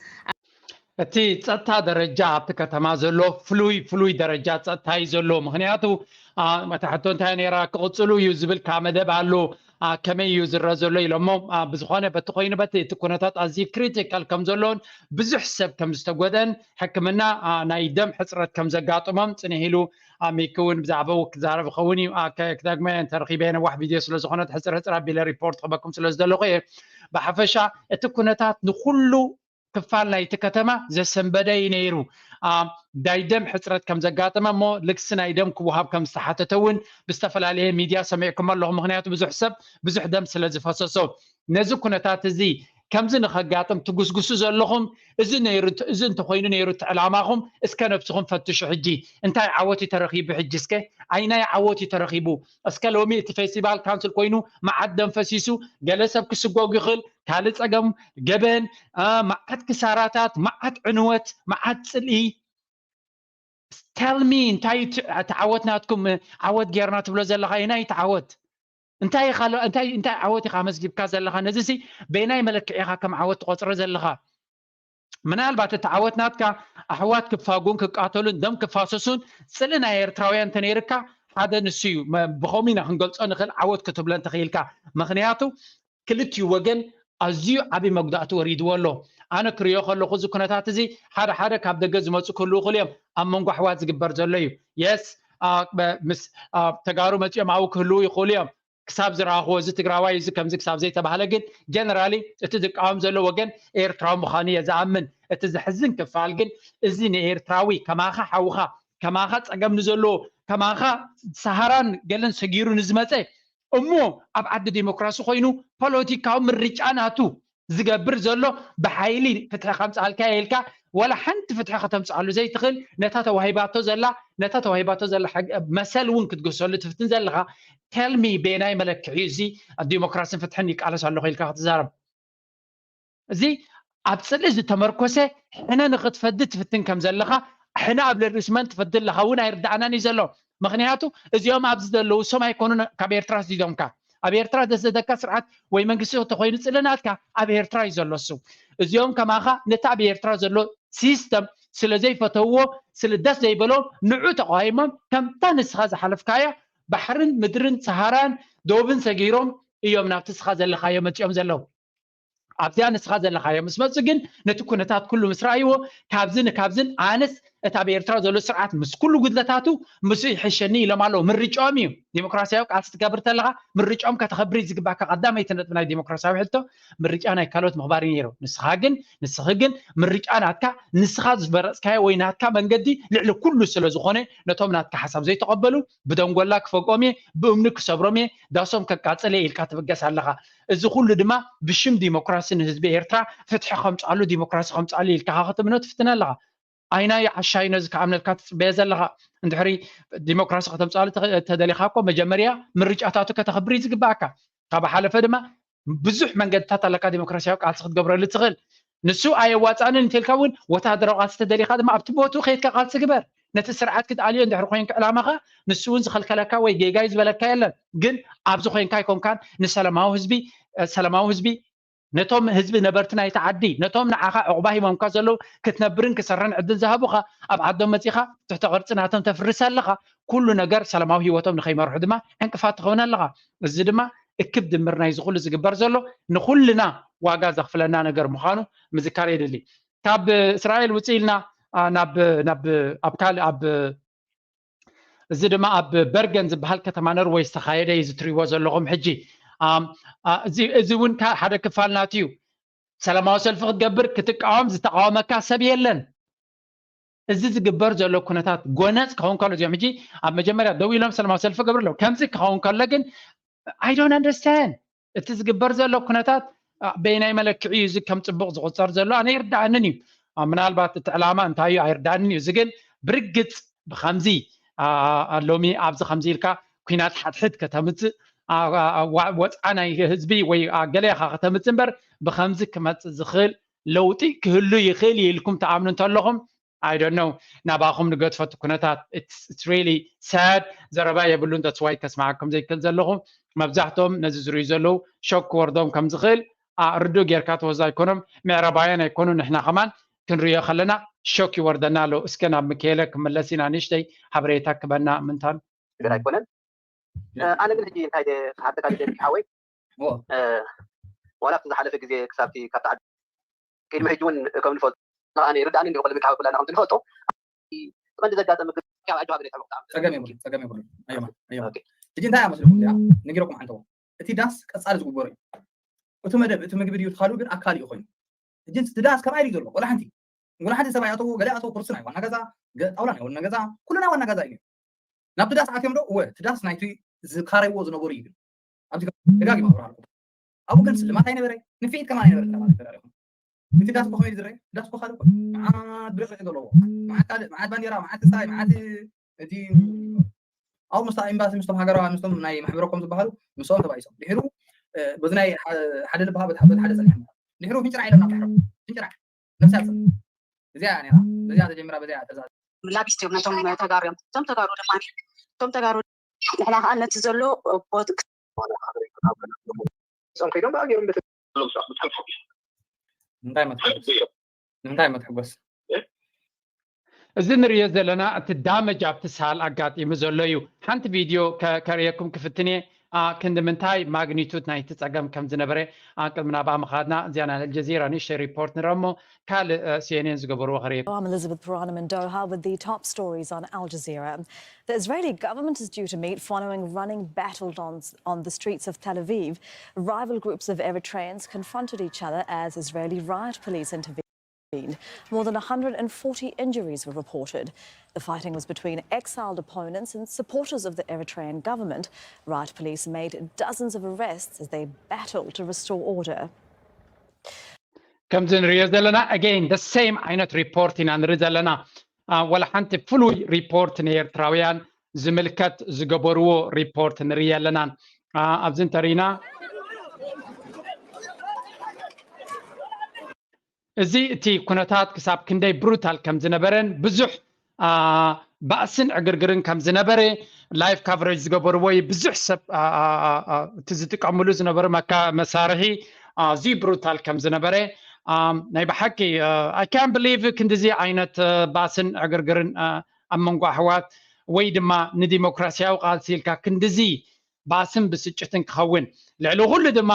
እቲ ጸጥታ ደረጃ ኣብቲ ከተማ ዘሎ ፍሉይ ፍሉይ ደረጃ ጸጥታ እዩ ዘሎ። ምክንያቱ እታ ሕቶ እንታይ ነይራ፣ ክቕጽሉ እዩ ዝብል ካ መደብ ኣሎ። ከመይ እዩ ዝረአ ዘሎ ኢሎሞ። ብዝኾነ በቲ ኮይኑ በቲ እቲ ኩነታት ኣዝዩ ክሪቲካል ከም ዘሎን ብዙሕ ሰብ ከም ዝተጎደን ሕክምና ናይ ደም ሕፅረት ከም ዘጋጥሞም ጽንሕ ኢሉ ሚኪ እውን ብዛዕባኡ ክዛረብ ይኸውን እዩ። ክዳግመ እንተረኺበ ነዋሕ ቪድዮ ስለ ዝኾነት ሕፅር ሕፅር ኣቢለ ሪፖርት ክበኩም ስለ ዝደለኹ እየ። ብሓፈሻ እቲ ኩነታት ንኩሉ ክፋል ናይቲ ከተማ ዘሰንበደ እዩ ነይሩ። ናይ ደም ሕፅረት ከም ዘጋጠመ እሞ ልግሲ ናይ ደም ክወሃብ ከም ዝተሓተተ እውን ብዝተፈላለየ ሚድያ ሰሚዕኩም ኣለኹም። ምክንያቱ ብዙሕ ሰብ ብዙሕ ደም ስለ ዝፈሰሶ። ነዚ ኩነታት እዚ ከምዚ ንኸጋጥም ትጉስጉሱ ዘለኹም፣ እዚ ነይሩ፣ እዚ እንተኾይኑ ነይሩ እቲ ዕላማኹም፣ እስከ ነብስኹም ፈትሹ። ሕጂ እንታይ ዓወት እዩ ተረኺቡ? ሕጂ እስከ ኣይናይ ዓወት እዩ ተረኺቡ? እስከ ሎሚ እቲ ፌስቲቫል ካንስል ኮይኑ መዓት ደም ፈሲሱ፣ ገለ ሰብ ክስጎግ ይኽእል፣ ካልእ ጸገም፣ ገበን፣ መዓት ክሳራታት፣ መዓት ዕንወት፣ መዓት ጽልኢ። Tell me እንታይ እዩ እቲ ዓወት ናትኩም? ዓወት ጌርና ትብሎ ዘለኻ ኣይናይ እቲ ዓወት? እንታይ ዓወት ኢኻ ኣመዝጊብካ ዘለኻ? ነዚ ሲ በየናይ መለክዒ ኢኻ ከም ዓወት ትቆጽሮ ዘለኻ? ምናልባት እቲ ዓወት ናትካ ኣሕዋት ክፋጉን ክቃተሉን ደም ክፋሰሱን ጽልኢ ናይ ኤርትራውያን እንተነይርካ ሓደ ንሱ እዩ። ብኸምኡ ኢና ክንገልጾ ንኽእል ዓወት ክትብሎ እንተኽኢልካ። ምክንያቱ ክልቲኡ ወገን ኣዝዩ ዓብዪ መጉዳእቲ ወሪድዎ ኣሎ። ኣነ ክሪኦ ከለኹ እዚ ኩነታት እዚ ሓደ ሓደ ካብ ደገ ዝመፁ ክህልዉ ይኽእሉ እዮም። ኣብ መንጎ ኣሕዋት ዝግበር ዘሎ እዩ። የስ ምስ ተጋሩ መፂኦም ኣብኡ ክህልዉ ይኽእሉ እዮም። ክሳብ ዝረኣኽዎ እዚ ትግራዋይ እዚ ከምዚ ክሳብ ዘይተባህለ ግን ጀነራሊ እቲ ዝቃወም ዘሎ ወገን ኤርትራዊ ምዃኑ እየ ዝኣምን። እቲ ዘሕዝን ክፋል ግን እዚ ንኤርትራዊ ከማኻ ሓውኻ ከማኻ ፀገም ንዘለዎ ከማኻ ሰሃራን ገለን ሰጊሩ ንዝመፀ እሞ ኣብ ዓዲ ዲሞክራሲ ኮይኑ ፖለቲካዊ ምርጫ ናቱ ዝገብር ዘሎ ብሓይሊ ፍትሒ ከምፅኣልካ ኢልካ ዋላ ሓንቲ ፍትሒ ከተምፅኣሉ ዘይትኽእል ነታ ተዋሂባቶ ዘላ ነታ ተዋሂባቶ ዘላ መሰል እውን ክትግህሰሉ ትፍትን ዘለኻ tell me በየናይ መለክዒ እዚ ዲሞክራስን ፍትሕን ይቃለስ ኣለኹ ኢልካ ክትዛረብ እዚ ኣብ ፅልኢ ዝተመርኮሰ ሕነ ንክትፈዲ ትፍትን ከም ዘለኻ ሕነ ኣብ ልርእስመን ትፈዲ ኣለኻ እውን ኣይርዳእናን እዩ ዘሎ። ምክንያቱ እዚኦም ኣብዚ ዘለዉ እሶም ኣይኮኑን ካብ ኤርትራ ስዲዶምካ። ኣብ ኤርትራ ዘሰደካ ስርዓት ወይ መንግስቲ ተኮይኑ ፅልኢ ናትካ ኣብ ኤርትራ እዩ ዘሎ እሱ። እዚኦም ከማኻ ነቲ ኣብ ኤርትራ ዘሎ ሲስተም ስለ ዘይፈተውዎ ስለ ደስ ዘይበሎም ንዑ ተቃይሞም ከምታ ንስኻ ዝሓለፍካያ ባሕርን ምድርን ሰሃራን ዶብን ሰጊሮም እዮም ናብቲ ንስኻ ዘለኻዮ መፂኦም ዘለዉ። ኣብዚኣ ንስኻ ዘለኻዮ ምስ መፁ ግን ነቲ ኩነታት ኩሉ ምስ ረኣይዎ ካብዝን ካብዝን ኣነስ እቲ ኣብ ኤርትራ ዘሎ ስርዓት ምስ ኩሉ ጉድለታቱ ምስኡ ይሕሸኒ ኢሎም ኣለዉ። ምርጫኦም እዩ። ዲሞክራሲያዊ ቃልሲ ትገብር ተለኻ ምርጫኦም ከተኸብር እዩ ዝግባካ። ቀዳመይቲ ነጥቢ ናይ ዲሞክራሲያዊ ሕቶ ምርጫ ናይ ካልኦት ምኽባር እዩ ነይሩ። ንስኻ ግን ንስኺ ግን ምርጫ ናትካ ንስኻ ዝመረፅካዮ ወይ ናትካ መንገዲ ልዕሊ ኩሉ ስለ ዝኾነ ነቶም ናትካ ሓሳብ ዘይተቐበሉ ብደንጎላ ክፈግኦም እየ፣ ብእምኒ ክሰብሮም እየ፣ ዳሶም ከቃፅል እየ ኢልካ ትብገስ ኣለኻ። እዚ ኩሉ ድማ ብሽም ዲሞክራሲ ንህዝቢ ኤርትራ ፍትሒ ከምፅኣሉ ዲሞክራሲ ከምፅኣሉ ኢልካ ክትምኖ ትፍትን ኣለኻ። ኣይናይ ዓሻይ ነዚ ክኣምነልካ ትፅበየ ዘለኻ? እንድሕሪ ዲሞክራሲ ከተምፅኣሉ ተደሊኻ እኮ መጀመርያ ምርጫታቱ ከተኽብር እዩ ዝግባኣካ። ካብ ሓለፈ ድማ ብዙሕ መንገድታት ኣለካ ዲሞክራሲያዊ ቃልሲ ክትገብረሉ ትኽእል። ንሱ ኣየዋፃንን እንተልካ እውን ወታደራዊ ቃልሲ ተደሊኻ ድማ ኣብቲ ቦትኡ ከይድካ ቃልሲ ግበር። ነቲ ስርዓት ክትኣልዮ እንድሕር ኮይንካ ዕላማኻ ንሱ እውን ዝኸልከለካ ወይ ጌጋ እዩ ዝበለካ የለን። ግን ኣብዚ ኮይንካ ኣይኮንካን ንሰላማዊ ህዝቢ ሰላማዊ ህዝቢ ነቶም ህዝቢ ነበርቲ ናይቲ ዓዲ ነቶም ንዓኻ ዕቑባ ሂቦምካ ዘለዉ ክትነብርን ክሰርሕን ዕድል ዝሃቡኻ ኣብ ዓዶም መፂኻ ትሕቲ ቅርፂ ናቶም ተፍርስ ኣለኻ። ኩሉ ነገር ሰላማዊ ህይወቶም ንኸይመርሑ ድማ ዕንቅፋት ትኸውን ኣለኻ። እዚ ድማ እክብ ድምር ናይዚ ኩሉ ዝግበር ዘሎ ንኹልና ዋጋ ዘኽፍለና ነገር ምዃኑ ምዝካር የድሊ። ካብ እስራኤል ውፅእ ኢልና ናብ ኣብ ካልእ ኣብ እዚ ድማ ኣብ በርገን ዝበሃል ከተማ ኖርወይ ዝተኻየደ እዩ ዝትሪዎ ዘለኹም። ሕጂ እዚ እውን ሓደ ክፋል ናት እዩ። ሰላማዊ ሰልፊ ክትገብር ክትቃወም ዝተቃወመካ ሰብ የለን። እዚ ዝግበር ዘሎ ኩነታት ጎነፅ ክኸውን ከሎ እዚኦም ሕጂ ኣብ መጀመርያ ደው ኢሎም ሰላማዊ ሰልፊ ገብሩ ኣለዉ። ከምዚ ክኸውን ከሎ ግን I don't understand እቲ ዝግበር ዘሎ ኩነታት በየናይ መለክዒ እዩ እዚ ከም ፅቡቅ ዝቁፀር ዘሎ ኣነ ይርዳእንን እዩ። ምናልባት እቲ ዕላማ እንታይ እዩ ኣይርዳእንን እዩ። እዚ ግን ብርግፅ ብከምዚ ሎሚ ኣብዚ ከምዚ ኢልካ ኩናት ሓድሕድ ከተምፅእ ወፃ ናይ ህዝቢ ወይ ገሌኻ ከተምፅ እምበር ብከምዚ ክመፅእ ዝኽእል ለውጢ ክህሉ ይኽእል ኢልኩም ትኣምኑ እንተለኹም ኣይደነው ናባኹም ንገድፈቱ ኩነታት really sad ዘረባ የብሉን ተስዋይ ከስማዓኩም ዘይክእል ዘለኹ መብዛሕትኦም ነዚ ዝርዩ ዘለዉ ሾክ ክወርዶም ከም ዝኽእል ርዱእ ጌርካ ተወዛ ኣይኮኖም ምዕራባውያን ኣይኮኑ ንሕና ከማን ክንሪኦ ከለና ሾክ ይወርደና ኣሎ እስከ ናብ ምክኤለ ክመለስ ኢና ንሽተይ ሓበሬታ ክበና ምንታን ነገር ኣይኮነን ኣነ ግን ሕጂ እንታይ ክሓተካ ዝደሊ ሓወይ ዋላ ኣብቲ ዝሓለፈ ግዜ ክሳብቲ ካብቲ ዓዲ ቅድሚ ሕጂ እውን ከም ንፈልጦ ኣነ ይርዳእኒ እንዲ ኮለሚ ካብ ኩላና ከምቲ ንፈልጦ ቀንዲ ዘጋጠመ ካብ ኣጆ ሃገር ተመጣ ጸገም የብሉ ጸገም የብሉ ኣየማ ኣየማ ሕጂ እንታይ ኣመስልኩም ያ ነጊረኩም ዓንተዎ እቲ ዳስ ቀጻሊ ዝግበሩ እዩ እቲ መደብ እቲ ምግቢ ድዩ ትካሉ ግን ኣካል እዩ ኮይኑ ሕጂ እቲ ዳስ ከማይ ድዩ ዘሎ ወላ ሓንቲ ወላ ሓንቲ ሰብኣይ ኣተዎ ገለ ኣተዎ ኩርሲ ናይ ዋና ገዛ ጣውላ ናይ ዋና ገዛ ኩሉ ናይ ዋና ገዛ እዩ ናብቲ ዳስ ኣትዮም ዶ እወ እቲ ዳስ ናይቲ ዝካረይዎ ዝነበሩ እዩ ግን ኣብዚ ደጋጊማ ኣብርሃልኩም ኣብኡ ግን ስልማት ኣይነበረ ንፍዒት ከማን ኣይነበረ ተባለ ተራሪኹም እቲ ዳስ ኮኸመይ ዝረ ዳስ ኮኻል እኮ መዓት ብረቅ ዘለዎ መዓት ካልእ መዓት ባንዴራ መዓት ክስታይ መዓት እቲ ኣብ ምስታ ኤምባሲ ምስቶም ሃገራውያን ምስቶም ናይ ማሕበረኮም ዝበሃሉ ምስኦም ተባኢሶም ድሕሩ በዚ ናይ ሓደ ልበሃ በቲ ሓደ ፀኒሖም ድሕሩ ፍንጭራ ኢሎም ናብሕሮ ፍንጭራ ነብሳ እዚኣ ነራ በዚኣ ተጀምራ በዚኣ ተዛ ላቢስ እዮም ነቶም ተጋሩ እዮም እቶም ተጋሩ ድማ እቶም ተጋሩ ንሕና ከዓ ነቲ ዘሎ ቦት ጾም ከይዶም ብኣገሮም እንታይ መትሐጎስ ንምንታይ መትሐጎስ እዚ ንሪኦ ዘለና እቲ ዳመጅ ኣብቲ ሳል ኣጋጢሙ ዘሎ እዩ ሓንቲ ቪድዮ ከርእየኩም ክፍትን እየ ክንዲ ምንታይ ማግኒቱድ ናይቲ ጸገም ከም ዝነበረ ቅድሚ ናብኣ ምኻድና እዚኣ ናይ ኣልጀዚራ ንእሽተይ ሪፖርት ንረሞ ካልእ ሲኤንኤን ዝገበርዎ ከርእየኩም I'm Elizabeth Puranam in Doha with the top stories on Al Jazeera. The Israeli government is due to meet following running battles on, on the streets of Tel Aviv. Rival groups of Eritreans confronted each other as Israeli riot police intervened. More than one hundred forty injuries were reported. The fighting was between exiled opponents and supporters of the Eritrean government. Riot police made dozens of arrests as they battled to restore order. ከምዚ ንሪኦ ዘለና again the same ዓይነት ሪፖርት ኢና ንርኢ ዘለና ወላ ሓንቲ ፍሉይ ሪፖርት ንኤርትራውያን ዝምልከት ዝገበርዎ ሪፖርት ንርኢ ኣለናን ኣብዚ እንተሪኢና እዚ እቲ ኩነታት ክሳብ ክንደይ ብሩታል ከም ዝነበረን ብዙሕ ባእስን ዕግርግርን ከም ዝነበረ live coverage ዝገበርዎ እዩ ብዙሕ ሰብ እቲ ዝጥቀምሉ ዝነበሩ መሳርሒ ኣዝዩ ብሩታል ከም ዝነበረ ናይ ብሓቂ I can't believe ክንድዚ ዓይነት ባእስን ዕግርግርን ኣብ መንጎ ኣሕዋት ወይ ድማ ንዲሞክራሲያዊ ቃልሲ ኢልካ ክንድዚ ባእስን ብስጭትን ክኸውን ልዕሊ ኩሉ ድማ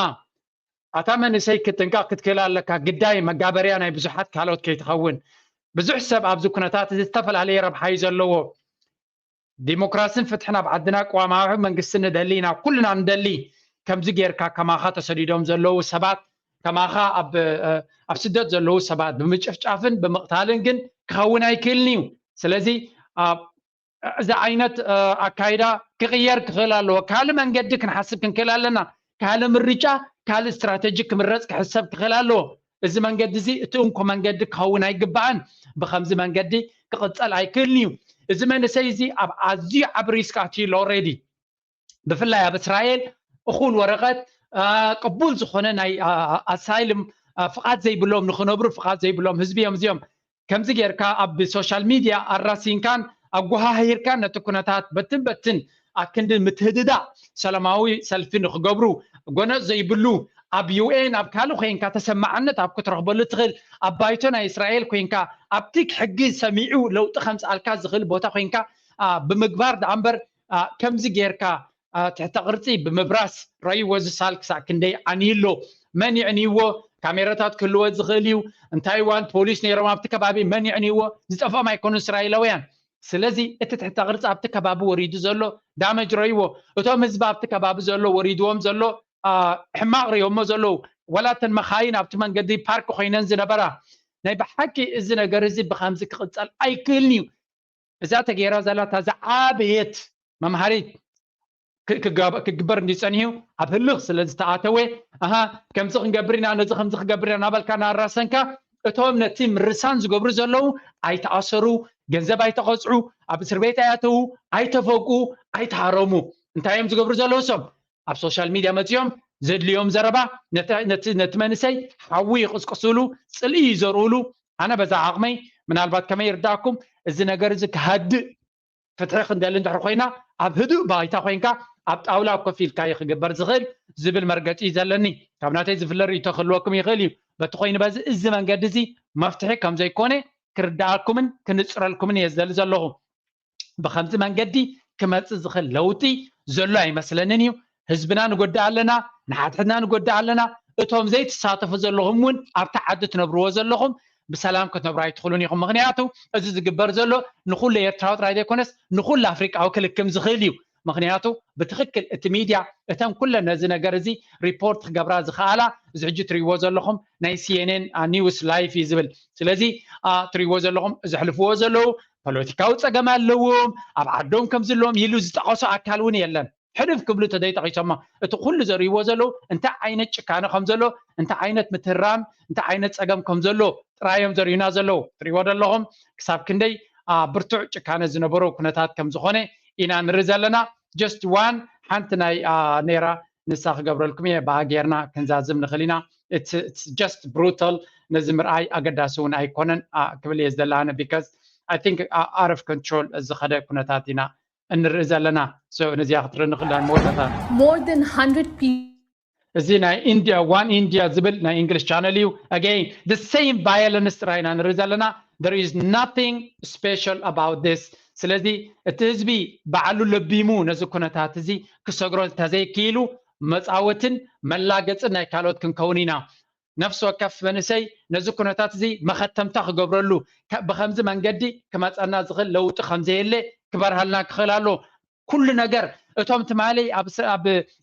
ኣታ መንእሰይ ክትጥንቀቕ ክትክእል ኣለካ ግዳይ መጋበርያ ናይ ብዙሓት ካልኦት ከይትኸውን ብዙሕ ሰብ ኣብዚ ኩነታት እዚ ዝተፈላለየ ረብሓ እዩ ዘለዎ ዲሞክራስን ፍትሕን ኣብ ዓድና ቅዋማዊ መንግስቲ ንደሊ ኢና ኩልና ንደሊ ከምዚ ጌርካ ከማኻ ተሰዲዶም ዘለዉ ሰባት ከማኻ ኣብ ኣብ ስደት ዘለዉ ሰባት ብምጭፍጫፍን ብምቕታልን ግን ክኸውን ኣይክእልን እዩ ስለዚ እዚ ዓይነት ኣካይዳ ክቕየር ክኽእል ኣለዎ ካልእ መንገዲ ክንሓስብ ክንክእል ኣለና ካልእ ምርጫ ካልእ ስትራተጂ ክምረፅ ክሕሰብ ክኽእል ኣለዎ እዚ መንገዲ እዚ እቲ እንኮ መንገዲ ክኸውን ኣይግባእን ብከምዚ መንገዲ ክቕፀል ኣይክእልን እዩ እዚ መንእሰይ እዚ ኣብ ኣዝዩ ዓብ ሪስክ ኣትዩ ኣሎ already ብፍላይ ኣብ እስራኤል እኹል ወረቐት ቅቡል ዝኾነ ናይ ኣሳይልም ፍቓድ ዘይብሎም ንክነብሩ ፍቓድ ዘይብሎም ህዝቢ እዮም እዚኦም ከምዚ ጌርካ ኣብ ሶሻል ሚድያ ኣራሲንካን ኣጓሃሂርካን ነቲ ኩነታት በትን በትን ኣክንዲ ምትህድዳእ ሰላማዊ ሰልፊ ንክገብሩ ጎነፅ ዘይብሉ ኣብ ዩኤን ኣብ ካልእ ኮይንካ ተሰማዓነት ኣብ ክትረኽበሉ ትኽእል ኣብ ባይቶ ናይ እስራኤል ኮይንካ ኣብቲ ሕጊ ሰሚዑ ለውጢ ከምፅኣልካ ዝኽእል ቦታ ኮይንካ ብምግባር ደኣ እምበር ከምዚ ጌርካ ትሕተ ቅርፂ ብምብራስ ረይዎ ዝሳል ክሳዕ ክንደይ ዓንይሎ መን ይዕንይዎ ካሜራታት ክህልዎ ዝኽእል እዩ እንታይ ዋን ፖሊስ ነይሮም ኣብቲ ከባቢ መን ይዕንይዎ ዝጠፍኦም ኣይኮኑ እስራኤላውያን ስለዚ እቲ ትሕተ ቅርፂ ኣብቲ ከባቢ ወሪዱ ዘሎ ዳመጅ ረይዎ እቶም ህዝቢ ኣብቲ ከባቢ ዘሎ ወሪድዎም ዘሎ ሕማቕ ሪኦሞ ዘለዉ ዋላ እተን መኻይን ኣብቲ መንገዲ ፓርክ ኮይነን ዝነበራ ናይ ብሓቂ እዚ ነገር እዚ ብከምዚ ክቕፀል ኣይክእልን እዩ እዛ ተገይራ ዘላ እታ ዝዓበየት መምሃሪት ክግበር እንዲ ፀኒሑ ኣብ ህልኽ ስለ ዝተኣተወ ኣሃ ከምዚ ክንገብር ኢና ነዚ ከምዚ ክገብር ኢና እናበልካ እናራሰንካ እቶም ነቲ ምርሳን ዝገብሩ ዘለዉ ኣይተኣሰሩ ገንዘብ ኣይተቐፅዑ ኣብ እስር ቤት ኣያተዉ ኣይተፈቁ ኣይተሃረሙ እንታይ እዮም ዝገብሩ ዘለዉ እሶም ኣብ ሶሻል ሚድያ መፂኦም ዘድልዮም ዘረባ ነቲ መንእሰይ ሓዊ ይቕስቅስሉ፣ ፅልኢ ይዘርኡሉ። ኣነ በዛ ዓቕመይ ምናልባት ከመይ ይርዳእኩም፣ እዚ ነገር እዚ ክሃድእ ፍትሒ ክንደሊ እንድሕር ኮይና ኣብ ህዱእ ባይታ ኮይንካ ኣብ ጣውላ ኮፍ ኢልካ እዩ ክግበር ዝኽእል ዝብል መርገፂ እዩ ዘለኒ። ካብ ናተይ ዝፍለ ርእይቶ ክህልወኩም ይኽእል እዩ። በቲ ኮይኑ በዚ እዚ መንገዲ እዚ መፍትሒ ከም ዘይኮነ ክርዳኣኩምን ክንፅረልኩምን እየ ዝደሊ ዘለኹ። ብከምዚ መንገዲ ክመፅእ ዝኽእል ለውጢ ዘሎ ኣይመስለንን እዩ። ህዝብና ንጎድእ ኣለና፣ ንሓድሕድና ንጎድእ ኣለና። እቶም ዘይትሳተፉ ዘለኹም እውን ኣብቲ ዓዲ ትነብርዎ ዘለኹም ብሰላም ክትነብሩ ኣይትኽእሉን ኢኹም። ምክንያቱ እዚ ዝግበር ዘሎ ንኩሉ ኤርትራዊ ጥራይ ዘይኮነስ ንኩሉ ኣፍሪቃዊ ክልክም ዝኽእል እዩ። ምክንያቱ ብትክክል እቲ ሚድያ እተን ኩለን ነዚ ነገር እዚ ሪፖርት ክገብራ ዝኽኣላ እዚ ሕጂ ትሪእዎ ዘለኹም ናይ ሲኤንኤን ኒውስ ላይፍ እዩ ዝብል። ስለዚ ትሪእዎ ዘለኹም ዘሕልፍዎ ዘለዉ ፖለቲካዊ ፀገም ኣለዎም ኣብ ዓዶም ከም ዘለዎም ኢሉ ዝጠቐሶ ኣካል እውን የለን። ሕድፍ ክብሉ ተዘይጠቒሶሞ እቲ ኩሉ ዘርእይዎ ዘለዉ እንታይ ዓይነት ጭካነ ከም ዘሎ እንታይ ዓይነት ምትህራም እንታይ ዓይነት ፀገም ከም ዘሎ ጥራዮም ዘርእዩና ዘለዉ። ትሪእዎ ዘለኹም ክሳብ ክንደይ ብርቱዕ ጭካነ ዝነበሮ ኩነታት ከም ዝኾነ ኢና ንርኢ ዘለና። ጀስት ዋን ሓንቲ ናይ ነይራ ንሳ ክገብረልኩም እየ ብኣ ጌርና ክንዛዝም ንኽእል ኢና። ጀስት ብሩታል ነዚ ምርኣይ ኣገዳሲ እውን ኣይኮነን ክብል እየ ዝደሊ ኣነ because I think out of control ዝኸደ ኩነታት ኢና እንርኢ ዘለና። ነዚኣ ክትርኢ ንኽእል መወዳእታ more than hundred people እዚ ናይ ኢንድያ ዋን ኢንድያ ዝብል ናይ እንግሊሽ ቻነል እዩ። Again the same violence ጥራይ ኢና ንርኢ ዘለና። There is nothing special about this። ስለዚ እቲ ህዝቢ ባዕሉ ለቢሙ ነዚ ኩነታት እዚ ክሰግሮ እንተዘይክኢሉ መፃወትን መላገፅን ናይ ካልኦት ክንከውን ኢና። ነፍሲ ወከፍ መንእሰይ ነዚ ኩነታት እዚ መኸተምታ ክገብረሉ ብከምዚ መንገዲ ክመፀና ዝኽእል ለውጢ ከምዘየለ ክበርሃልና ክኽእል ኣሎ። ኩሉ ነገር እቶም ትማሊ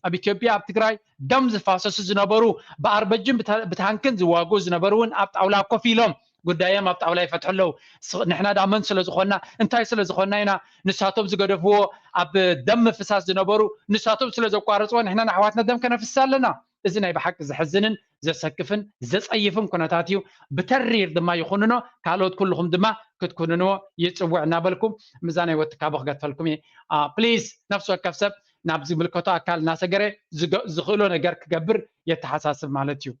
ኣብ ኢትዮጵያ ኣብ ትግራይ ደም ዝፋሰሱ ዝነበሩ ብኣርበጅን ብታንክን ዝዋግኡ ዝነበሩ እውን ኣብ ጣውላ ኮፍ ኢሎም ጉዳዮም ኣብ ጣውላ ይፈትሑ ኣለዉ። ንሕና ዳ መን ስለ ዝኾንና እንታይ ስለ ዝኾንና ኢና ንሳቶም ዝገደፍዎ ኣብ ደም ምፍሳስ ዝነበሩ ንሳቶም ስለ ዘቋረፅዎ ንሕና ንኣሕዋትና ደም ከነፍስስ ኣለና። እዚ ናይ ብሓቂ ዘሕዝንን ዘሰክፍን ዘፀይፍን ኩነታት እዩ። ብተሪር ድማ ይኹንኖ ካልኦት ኩልኹም ድማ ክትኩንንዎ ይፅውዕ እናበልኩም ምዛ ናይ ወትካቦ ክገድፈልኩም እየ። ፕሊዝ ነፍሲ ወከፍ ሰብ ናብ ዝምልከቶ ኣካል እናሰገረ ዝኽእሎ ነገር ክገብር የተሓሳስብ ማለት እዩ።